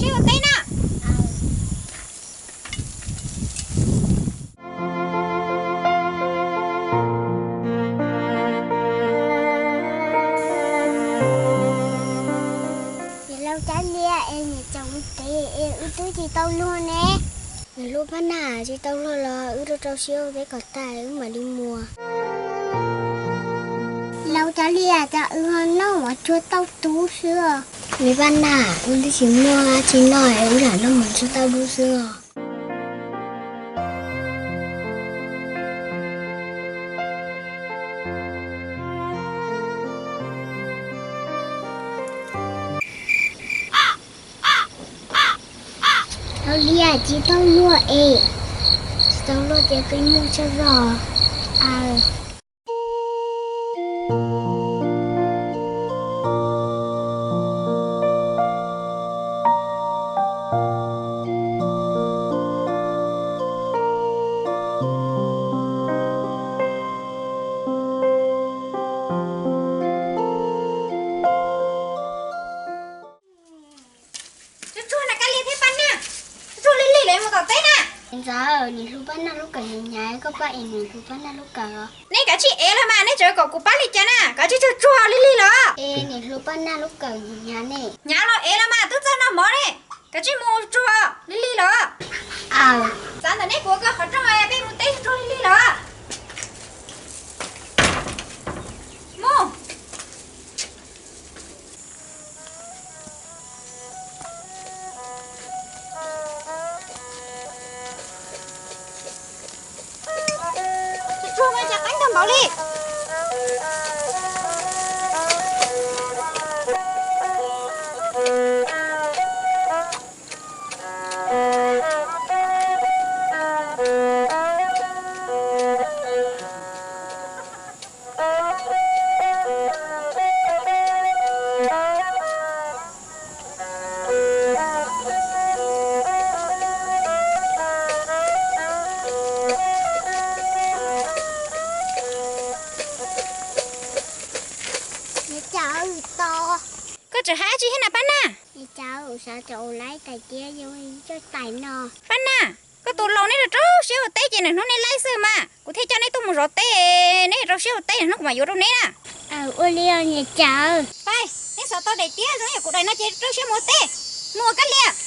Ua teb na. Niam laus Cab Lias es niam tseem mus tsev es wb twb tsis tau luag ne. Niam hluas Paj Nag, tsis tau luag los wb rau rau siab ua teb kom tag wb mam li mus. Laus Cab Lias, cas wb ho noj mov tsuag tauj tub xwb os? Me Paj Nag, wb twb tsis muaj dab tsi noj es wb lam noj mov tsuag tauj tub xwb os. Laus Lias, tsis tau luag es, tsis tau luag ces qi muag tshaj zog. Tsuag tsuag na Kab Lias thiab Paj Nag, tsuag tsuag lig lig lawm mus tom teb na. Niam ntxawm, niam hluas Paj Nag lub kawm hnyav hnyav, koj pab ev niam hluas Paj Nag lub kawm os. Nej kav tsij ev los mas, nej tseem kom kuv pab li cas na, kav tsij tsuag tsuag lig lig los. Es niam hluas Paj Nag lub kawm hnyav hnyav ne. Hnyav los ev los mas, twb txawj noj mov ne, kav tsij mus tsuag lig lig los. Aw. Xav ntawm nej kuv ua koj qhov rooj, peb mus teb tsuag tsuag lig lig los. Mus. Tsuag mas cas qeeb tag npaum li. Niam cawm, tos. Koj tseem hais dab tsi thiab na Paj Nag? Niam cawm, xav cov ua laib tais tiab yuav coj tais no. Paj Nag, koj tus laus neb rau rau siab ua teb ces niaj hnub neb laib xwb mas. Kuv thiaj coj neb tuaj mus zov teb, neb rau siab ua teb niaj hnub kuv mam yuav rau neb na. Ua li os niam cawm. Paj, neb xav tau daim tiab zoo yam kuv daim no ces rau siab mus ua teb. Mus Kab Lias.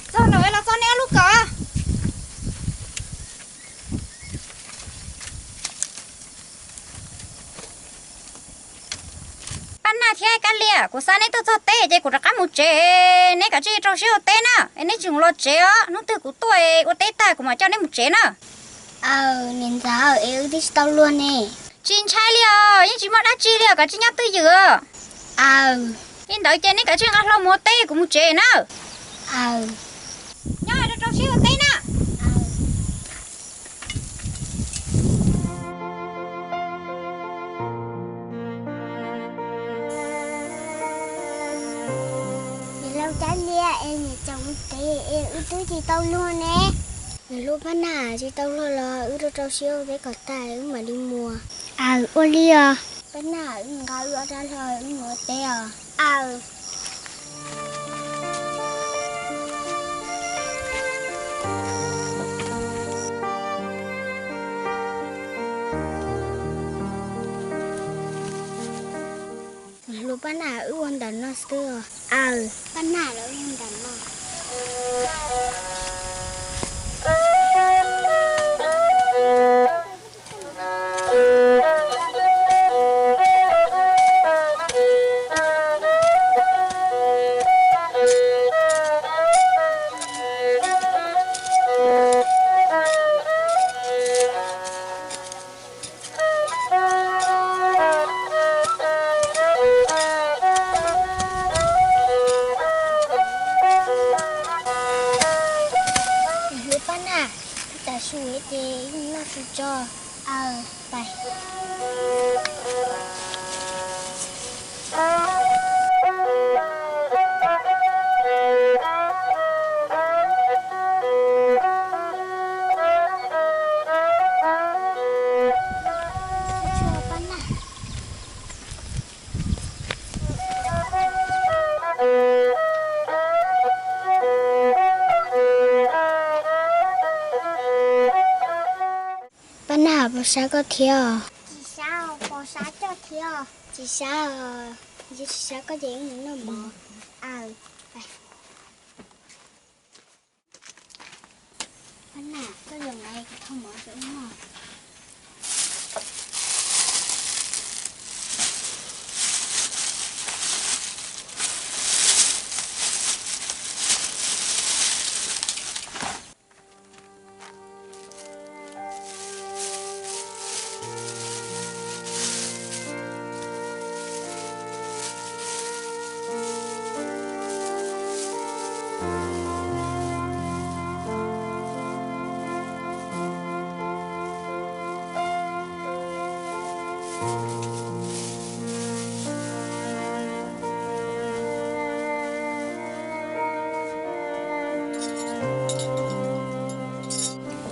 Txog lawm los txog nej ob lub kawm. Paj Nag thiab Kab Lias, kuv xa neb tuaj txog teb ces kuv rov qab mus tsev, neb kav tsij rau siab ua teb na, es neb tsis mus los tsev os, hnub twg kuv tuaj ua teb tag kuv mam coj neb mus tsev na. Aw, niam ntxawm, es wb twb tsis tau luag ne. Tsis ntshai li os, yeej tsis muaj dab tsi li os, kav tsij nyob twj ywm os. Aw. Li ntawd ces neb kav tsij nqa hlo mus ua teb, kuv mus tsev na. Aw. Nyob rau rau siab ua teb na. Niam laus Cab Lias es niam tseem mus tsev es wb twb tsis tau luag ne. Niam hluas Paj Nag, tsis tau luag los wb rau rau siab ua teb kom tag wb mam li mus. Aw, ua li os. Paj Nag, wb nqa wb ob rab hlau wb mus ua teb os. Aw. Paj Naj, wb ua ntawm no xwb os. Aw, Paj Naj, los wb ua ntawm no. Paj Naj, wb tas su ces wb noj su tso. Aw, pais. Paj Naj, puas sab koj thiab? Tsis sab, puas sab koj thiab? Tsis sab, tsis sab koj ces wb mus noj mov. Aw. Paj Naj, koj los kuv thau mov rau wb noj.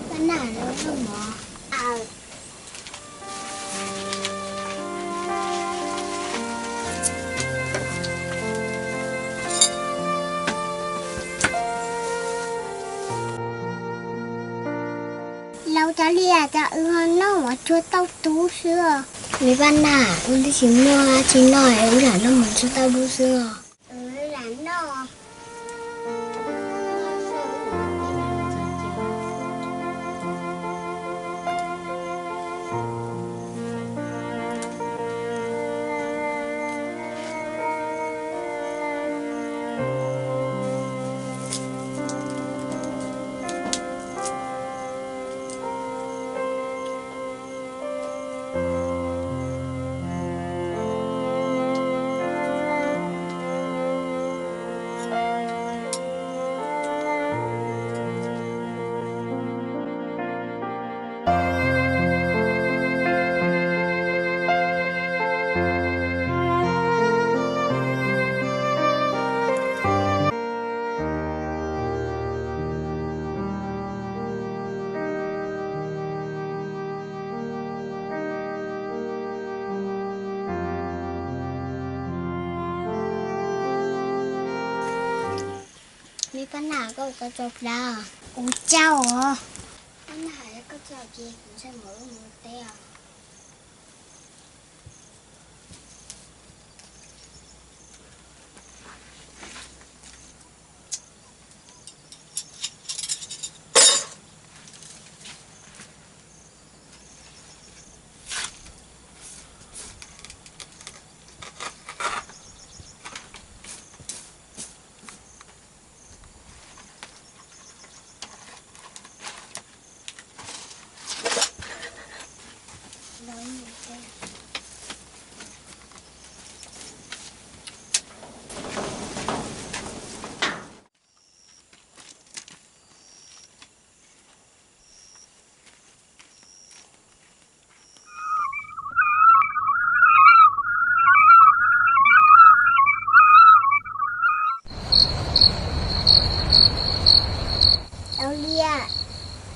Paj Naj, los noj mov. Aw. Laus, cas li cas wb ho noj mov tsuag tauj tub xwb os? Me Paj Naj, wb twb tsis muaj dab tsi noj es wb lam noj mov tsuag tauj tub xwb os. Lam noj. Me Paj Naj, koj ua tau tso plab? Ua cas os? Paj Naj, yog koj tso ces kuv ntshe mam mus ua teb os. Tau liaj,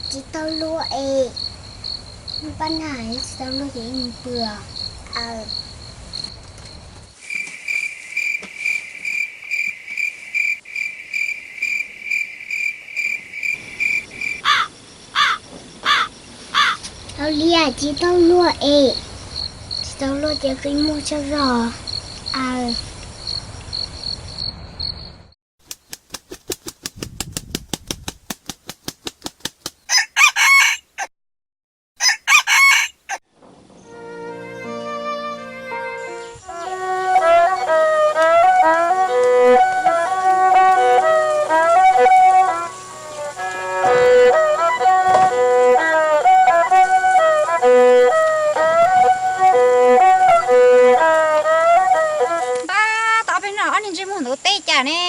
tsis tau luaj es. Paj Naj, tsis tau luaj ces mus pw. Aw. Tau liaj, tsis tau luaj es. Tsis tau luaj ces peb mus tsaug zog. Aws. Npab, tau ob peb hnub no ob niag ntsej muag ntawd ua teb cas ne?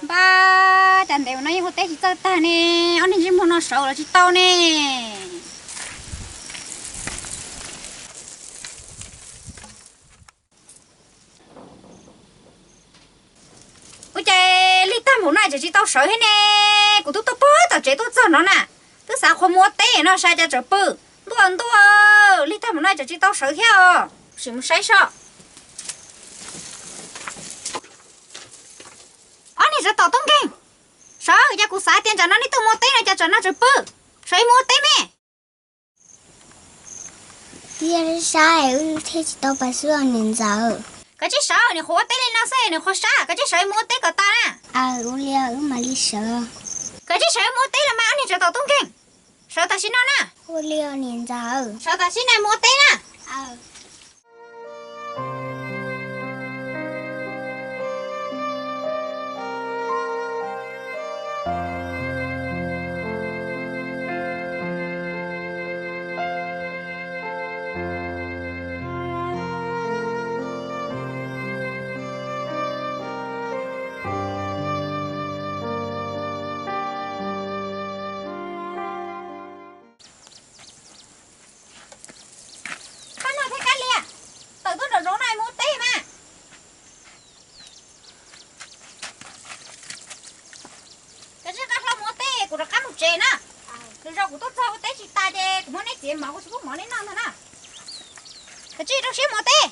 Npab, cas ntev ua no yeej ua teb tsis txawj tag ne, ob niag ntsej muag no sawv los tsis tau ne. Ua cas lig tag npaum no tseem tsis tau sawv thiab ne? Kuv twb tuaj puag tom tsev tuaj txog no na, twb xav qhuav mus ua teb no sas cas tseem pw. Ntuj, ntuj, lig tag npaum no tseem tsis tau sawv thiab os. Sim mus saib soj. Ob niag tsov tom tub nkeeg, sawv, cas kuv xav tias ntsam no nej tuaj mus ua teb no cas tsam no tseem pw. Sawv mus ua teb me. Thiaj sab wb thiaj tsis tau pas xub niam ntxawm. Koj tsis sawv, niam qhuav ua teb li no xwb niam qhuav sab, koj tsis sawv mus ua teb kom tas na. Aws, ua li wb mam li sawv. Koj tsis sawv mus ua teb los mas ob niag tsov tom tub nkeeg. Sawv tam sim no na. Ua li niam ntxawm. Sawv tam sim no mus ua teb na. Paj Nag thiab Kab Lias, tawm tuaj nram zoov no mus ua teb mas. Kav tsij qab hlo mus ua teb, kuv rov qab mus tsev na. Lwm zaus kuv tuaj txog ua teb tsis tas ces kuv muab neb txiav mov, kuv tsis pub mov neb noj ntag na. Kav tsij rau siab mus ua teb.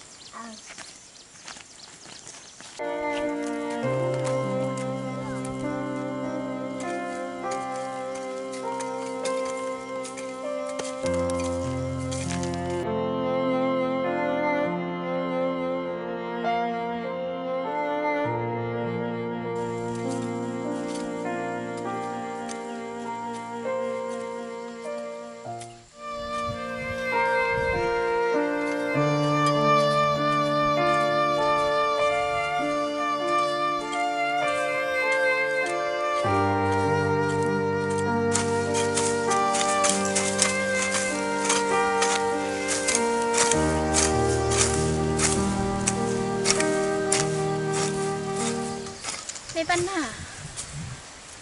Me Paj Nag,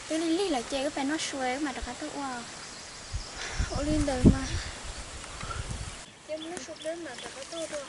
twb lig lig lawm ces wb pem noj su wb mam rov qab tuaj ua. Ua li ntawd mas. Ces mus noj su peb mam rov qab tuaj dua.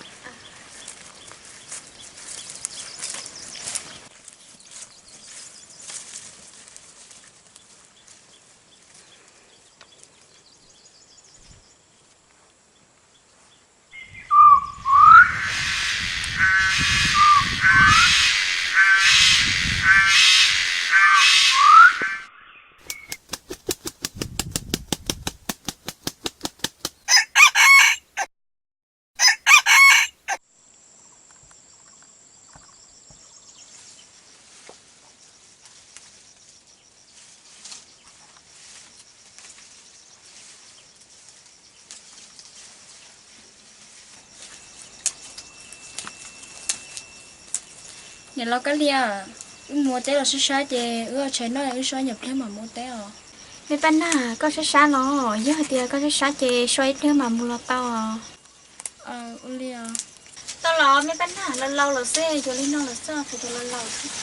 Niam laus Kab Lias, wb mus ua teb los sab sab ces wb ua tshais noj wb sab nyuam pliag mam mus ua teb os. Me Paj Nag, koj sab sab no, yog hais tias koj sab sab ces sab ib pliag mam mus los tau os. Ua li os. Tau los me Paj Nag, laus laus lawm xwb, yuav li no lawm xwb, kuv tus laus laus xwb.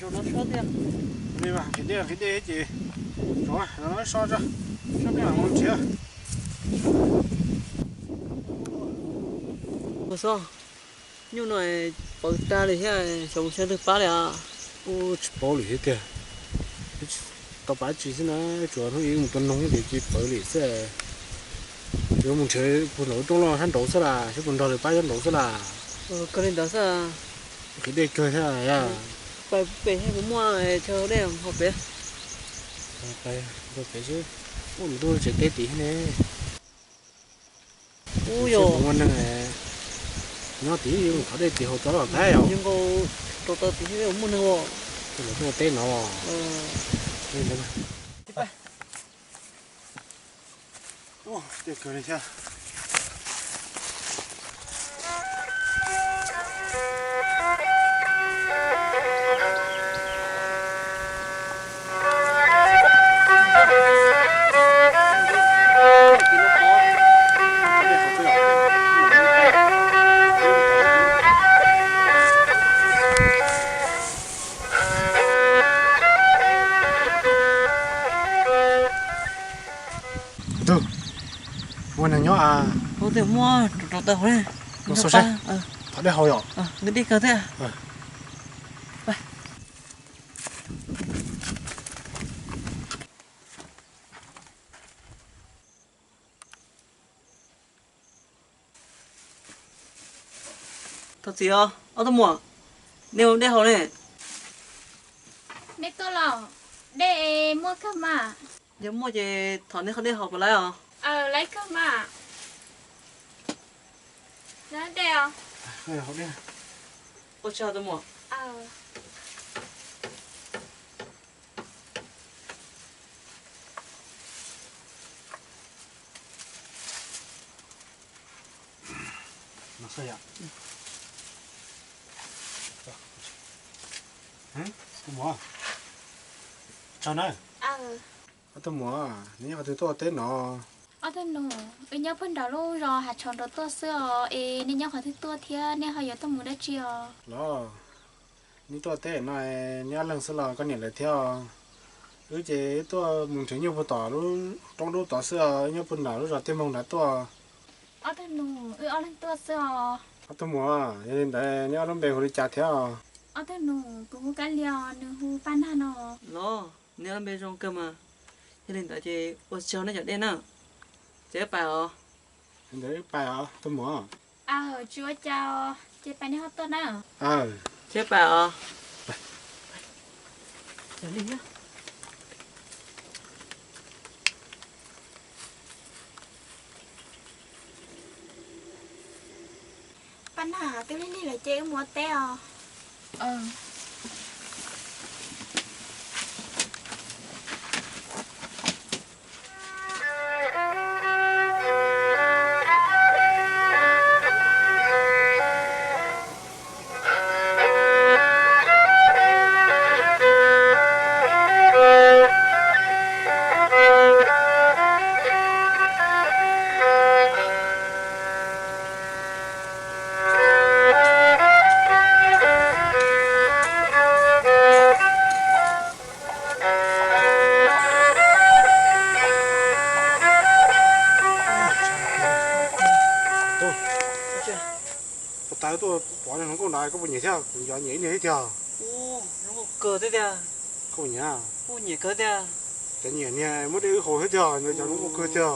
Nqhis dej, nqhis dej ces tsov no so tso, so peb mam mus nrhiav. Ua xwb, nyuj no pawv tag li thiab, xyov mus xyov twg pab li os. Ua tsis paub li thiab tiag, tau pab tsis xwb na, tsuas hnub ib mus tua noog ces cia pawv li xwb. Yuav mus nrhiav puag nraum lub roob loj sab nraud xwb las, seb puas nrog lawv pab sab nraud xwb las. Kawg li ntawd xwb. Nqhis dej kawg thiab. Pais pem puas muaj chaw dej hauv pem? Pais pem xwb, ua nws tuaj tsev teb tid ne. Ub, yog muaj neeg nyob tid, thov dej tim hauv txov los tag yom. Nkaus rau taw tid thiab muaj neeg os. Tuaj teb no. Ub, dej kawg li thiab. Tus, muaj neeg nyob a? Ub, muaj, rau taw hauv ne. Thov dej haus yom. Nqhis dej kawg thiab. Thov txim os ob tug muam, nej ua dej haus ne. Nej tuaj los, dej muaj kawg mas. Yog muaj ces thov nej qhov dej haus puas laib os? Laib kawg mas. Dej os. Ua tsaug tus muam. Tus muam, tsaug na. Ob tug muam, neb nyob qhov twg tuaj teb no? Ob tug nus, wb nyob puag nram lub zos Hav Tshauv nraud tuaj xwb os, es nej nyob qhov twg tuaj thiab nej ho yuav tuaj mus dab tsi os? Los, neb tuaj teb no, neb ob leeg xwb los koj niam lawv thiab os? Wb ces wb tuaj mus nrhiav nyuj puag tom lub roob dub tod xwb os, wb nyob puag nram lub zos Tiaj Moog nrad tuaj. Ob tug nus, wb ob leeg tuaj xwb os. Ob tug muam, yog li ntawd neb ob lub npe hu li cas thiab os? Ob tug nus, kuv hu Kab Lia, nws hu Paj Nag no. Los, neb ob lub npe zoo kawg mas. Yog li ntawd ces ua tsaug nej cov dej na. Ces wb pais os. Li ntawd wb pais os tus muam. Aw, tsis ua cas, ces pais nej ho tuaj na. Aw, ces pais os. Paj Nag, twb lig lig lawm ces wb mus ua teb os. Tus, tus tas tuaj pom niag hluas nkauj ntawd koj puas nyiam thiab? Kuv yog nyiam ib niag thiab tiag. Ub, hluas nkauj kawg thiab tiag. Koj puas nyiam? Kuv nyiam kawg tiag. Cov nyiam niag muab dej wb haus thiab tiag, cov hluas nkauj kawg tiag.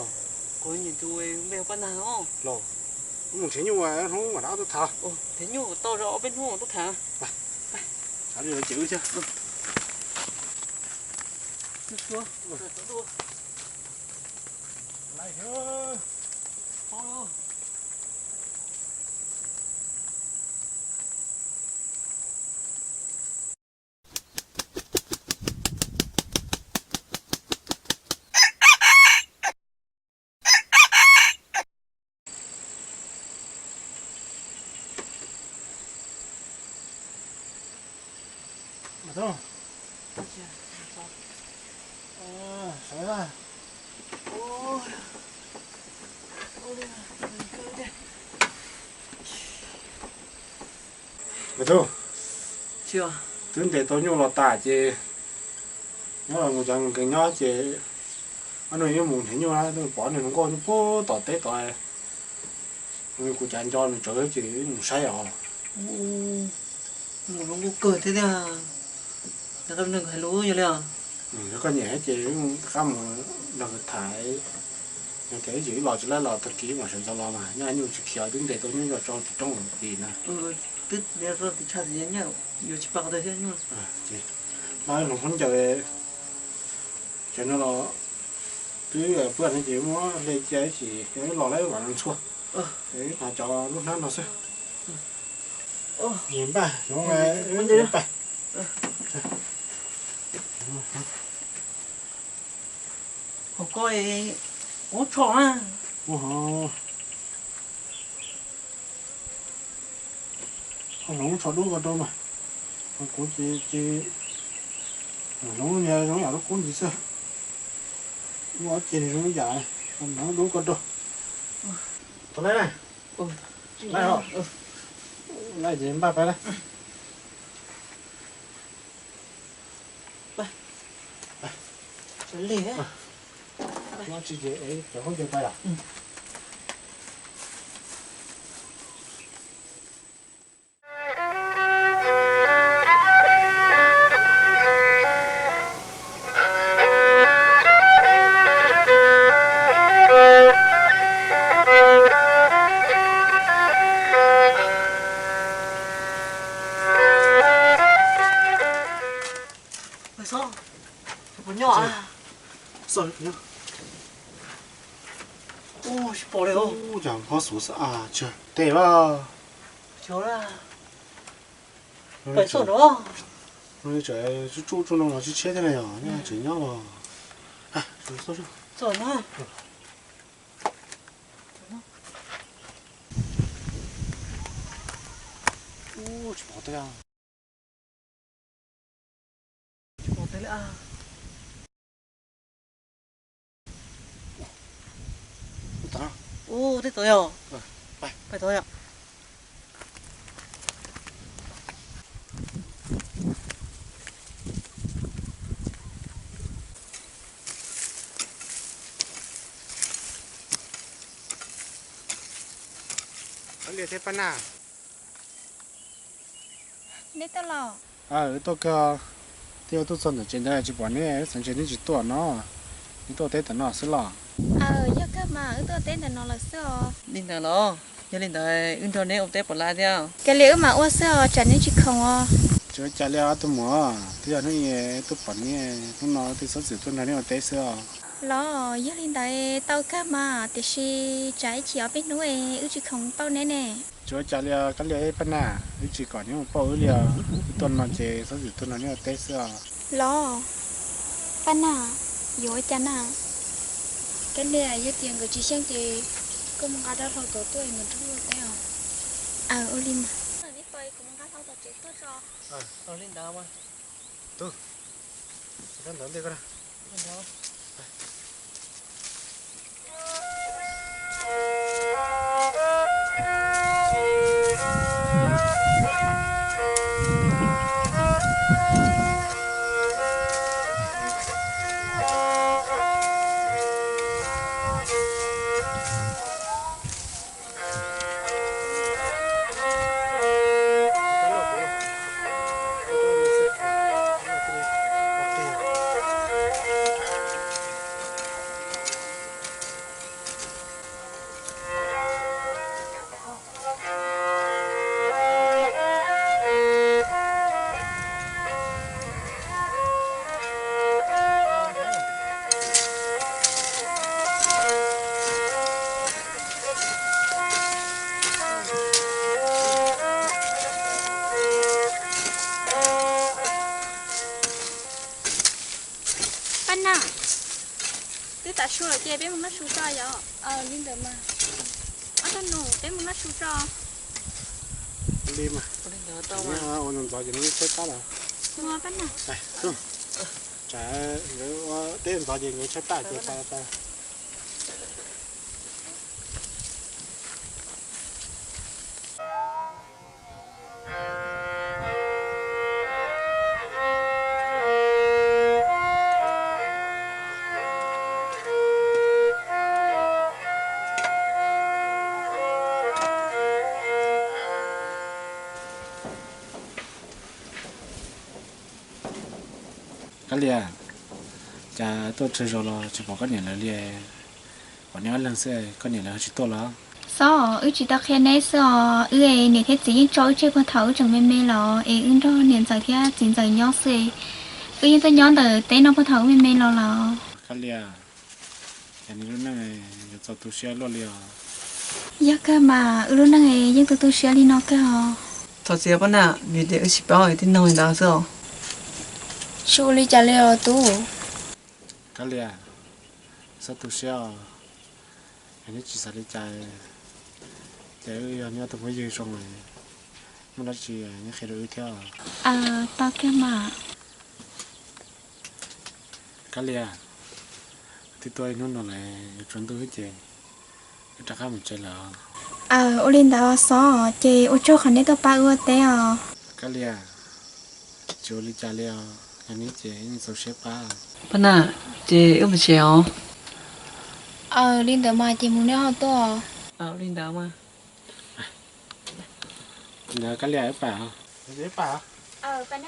Kuv nyiam tus npe hu Paj Nag no. Los, wb mus nrhiav nyuj hnub mam rov tuaj tham. Nrhiav nyuj tau rau ob peb hnub mam tuaj tham. Sawv daws ces wb thiab. Maiv Tub, tsis yog, Twb ntes tau nyuj los tas ces nyob los mus cov nkees nyob ces ob nus yuav mus hnev nyuj na, pov nws hluas nkauj nyob puag tom teb tod. Kuv cav nco nws tsawv ces mus saib os. Mus hluas nkauj kawg thiab tiag. Nws qab neeg hais lus yog li os. Yog koj nyiam ces qab mus nrog nws tham. Yog tias ib tsam wb los tsis laib los tag kis mam sawv ntxov los mas nyob nyuj tsis khiav, twb ntes tau nyuj nyob rau tim roob tim na. Twb ntes tau tim tshaj tim nyob yuav tsis pa qhov twg thiab nyuj. Los hluas nkauj ncaws, cov no los twb pw no ces muab hle cia ib chim yog wb los lawm mam los ntxhua. Wb hnav cov lub hnab no xwb. Npaj, npaj. Hauv ko ub tsho na. Ub ho. Hloov tsho dub ko rau mas. Kuv ces, ces hloov niag zoo yam lub kub ntxiv xwb. Muaj ob ce nws zoo ib yam, hloov dub ko rau. Tau lawm na. Lawm, lawm ces npaj pais lawm. Nyob tsis ces cov khaub ncaws pais lawm. Puas nyob? Ub, tsis pom li os. Ub, cas nphob xuv xwb as, tsawg tej lawm. Pais txog no. Tsuj tsuj no los tsis tshiab thiab na yog, nyob tseem nyob los. Txog no. Ub, tsis pom tej. Ub, tej tod yog. Pais tod yog. Liaj thiab Paj Naj. Neb tuaj los? Wb tuaj kawg. Twb yog tuaj txog ntawm tsev ntawd tsis pom neb, xav ntshe neb tsis tuaj no. Neb tuaj teb ntawm no xwb los? Aw, yog kawg mas, wb tuaj teb ntawm no lawm xwb os. Li ntawd los? Yog li ntawd wb nrog neb ua teb puas laj thiab? Kav liam wb mam ua xwb os, tsam neb tsis khoom os. Tsis ua cas li os tus muam, twb yog hnub ib tuaj pom neb, hnub no thiaj xov xwm tuaj nrog neb ua teb xwb os. Los yog li ntawd tau kawg mas, tiam sis tsam ib chim ob peb hnub wb tsis khoom pauj neb ne. Tsis ua cas li os Kab Liaj, Paj Naj, wb tsis kom neb mus pauj wb li os. Wb tuaj no ces xov xwm tuaj nrog neb ua teb xwb os. Los, Paj Naj, yuav ua cas na? Kab Liaj, yog tias nkawd tsis xyeej ces koj mus nqa dab hlau tod tuaj es nkawd nrog wb ua teb os. Aw, ua li mas. Neb pab kuv mus nqa hlau tom tsev tuaj tso. Aw, li ntawd mas. Tub, ntawd ntawd ntej koj na. Paj Naj, twb tav su lawm ces peb mus noj su tso yom. Aw, li ntawd mas. Ob tug nus, peb mus noj su tso. Li mas. Ua ntxov ntxov ces nws tshaib plab lawm. Ua Paj Naj. Tsam nkawd ua teb ntxov ces nkawd tshaib plab ces pais pais. Kab Lia, cas tuaj tsawg zaus los tsis pom koj niam lawv li? Pom neb ob leeg xwb, koj niam lawv tsis tuaj los? Xob, wb tsis tau qhia neb xwb os, wb niam thiab txiv yeej tso wb tseg puag thaum wb tseem me me los es wb nrog niam ntxawm thiab txiv ntxawm nyob xwb. Wb yeej tuaj nyob ntawm teb no puag thaum wb me me los lawm. Kab Lia, cas neb lub neej yuav txaus tu siab luaj li os? Yog kawg mas, wb lub neej yeej tu tu siab li no kawg os. Thov txim poj niam, vim tias wb tsis paub es thiaj nug li ntawd xwb os. Tsis ua li cas li os tub. Kab Lia, txhob tu siab os. Yog neb tsis xav li cas, ces wb yog neb ob tug phooj ywg zoo, muaj dab tsi neb qhia rau wb thiab. Tau kawg mas. Kab Lia, twb tuaj ib hnub no lawm, yuav tsaus ntuj thiab ces wb rov qab mus tsev lawm. Aw, ua li ntawd Xob, ces ua tsaug qhov neb tuaj pab wb ua teb os. Kab Lia, tsis ua li cas li os, yog neb ces yeej txaus siab pab. Poj niam, ces wb mus tsev os. Aw, li ntawd mas ces mus neb ho tuaj. Aw, li ntawd mas. Ntawd Kab Lia, wb pam. Wb pam. Pam, poj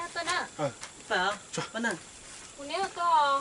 niam. Mus neb ho tuaj.